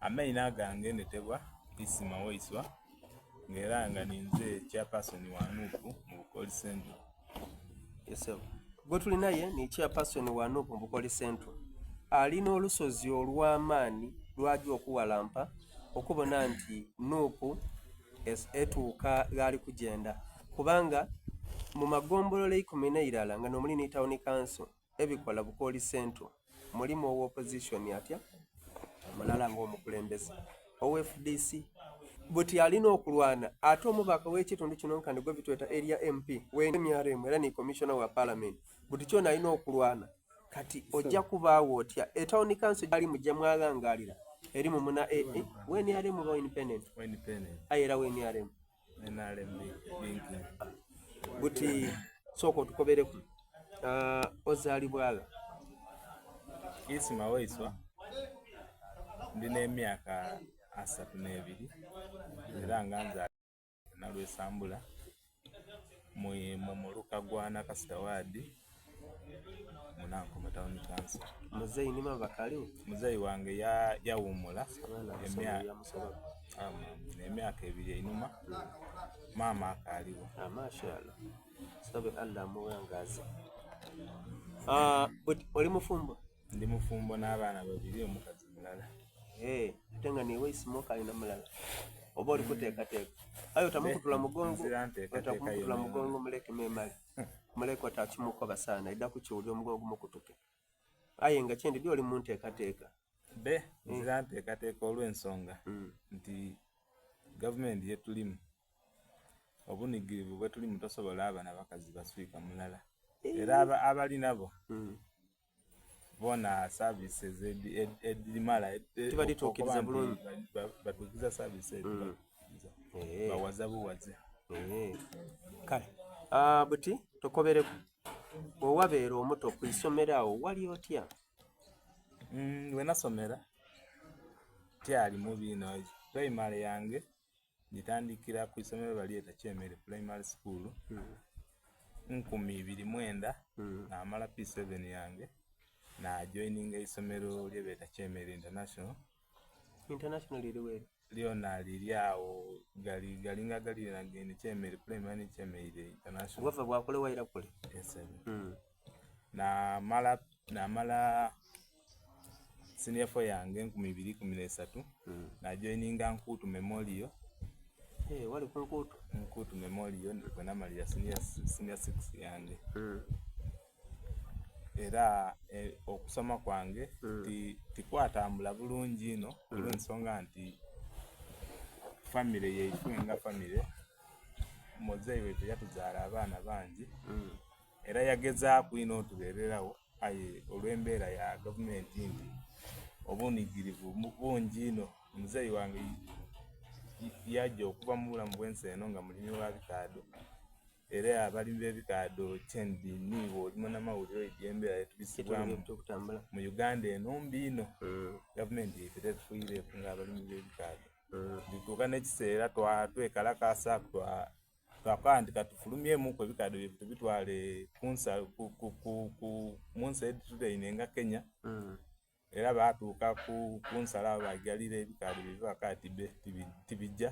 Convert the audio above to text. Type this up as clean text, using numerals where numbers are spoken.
Amaina gange ndhetebwa Isma Waiswa nga era nga ninze chairperson wa Nup mu Bukooli Central. Yes ssebo. Gwetuli naye ni chairperson wa Nup mu Bukooli Central. Alina olusozi olw'amaani lw'aja okuwalampa okubona nti Nup etuuka ghali kugyenda kubanga mu magombolola eikumi n'eirala nga n'omuli ni tawuni kanso ebikola Bukooli Central mulimu owa opposition atya mulala nga omukulembeze owa FDC buti alina okulwana ate omubaka w'ekitundu kino nkani gwe bitweta area MP we NRM era ni commissioner wa parliament buti kyona alina okulwana kati ojja kubaawo otya etawuni kanso gyali mujja mwaghangalira eri mu muna AA we NRM oba independent aye era we NRM NRM linking. Buti sooka otukobereku uh, ozaalibwa gha? Isma Waiswa ndina emyaka 32 era nga nzaalibwa Nalwesambula mu muluka gwa Nakasita waadi mu Nankoma Town Council. Muzeeyi ni maama bakaaliwo? Muzeeyi wange yawuumula emyaka ebiri einhuma, maama akaaliwo. Ah, mashallah. Sabe Allah amuwangaaze. Ah, oli mufumbo? Ndi mufumbo n'abaana babiri omukazi mulala. Hey, ate nga niiwe Isma okaali na mulala oba oli kuteekateeka aye otamukutula mugongo otamukutula mugongo muleke memale muleke otakimukoba sana aidha kukiwulira omugongo gumukutuke aye nga kyendidhi oli mu nteekateeka be nzira nteekateeka olw'ensonga mm. nti gavumenti yetulimu obunigirivu bwetulimu tosobola aba na bakazi baswika mulala era abali nabo mm. bona services edhimala tibadituukiriza bulungi batuukiriza services mm. eh. bawaza buwaze eh. kale ah, buti tukobereku bwewabeera omuto ku isomero awo wali otya mm, wenasomera tyali mubi inho primary yange Ngitandikira ku isomero balyeta Kyemere Primary School 2009 namala P7 yange najoininga eisomero lyebeeta Kyemere International. International liri weri? Lyona liri agho galinga agaliranaine Kyemere Primary ni Kyemere International. Wava bwakule waira kule? Yes sir. Namala namala senior 4 yange 2013 mm. najoininga Nkuutu Memorial. Hey, eh, wali ku Nkuutu? Nkuutu Memorial bwenamalira senior, senior 6 yange mm. era eh, okusoma kwange mm. tikwatambula bulungi inho mm. olw'ensonga nti famire yaifwe nga famire muzeeyi waife yatuzaala abaana bangi mm. Era yagezaaku inho otubeereragho aye olw'embeera ya gavumenti nti obunhigirivu bungi inho, muzeeyi wange yaja okuva mu bulamu bw'ensi eno nga mulimi wa bikaadho era abalimi b'ebikaadho kyendi niiwe oli munamawulire oidhi embeera yetubisibwamu mu Uganda eno mbi inho. Gavumenti yaife tetufiireeku nga abalimi b'ebikaadho. Dhituuka n'ekiseera twekalakaasaaku Twakoba nti katufulumyemuku ebikaadho byaife tubitwale mu nsi edhituliraine nga Kenya era baatuuka ku nsalo agho baigalira ebikaadho byaife baakoba nti bbe tibija.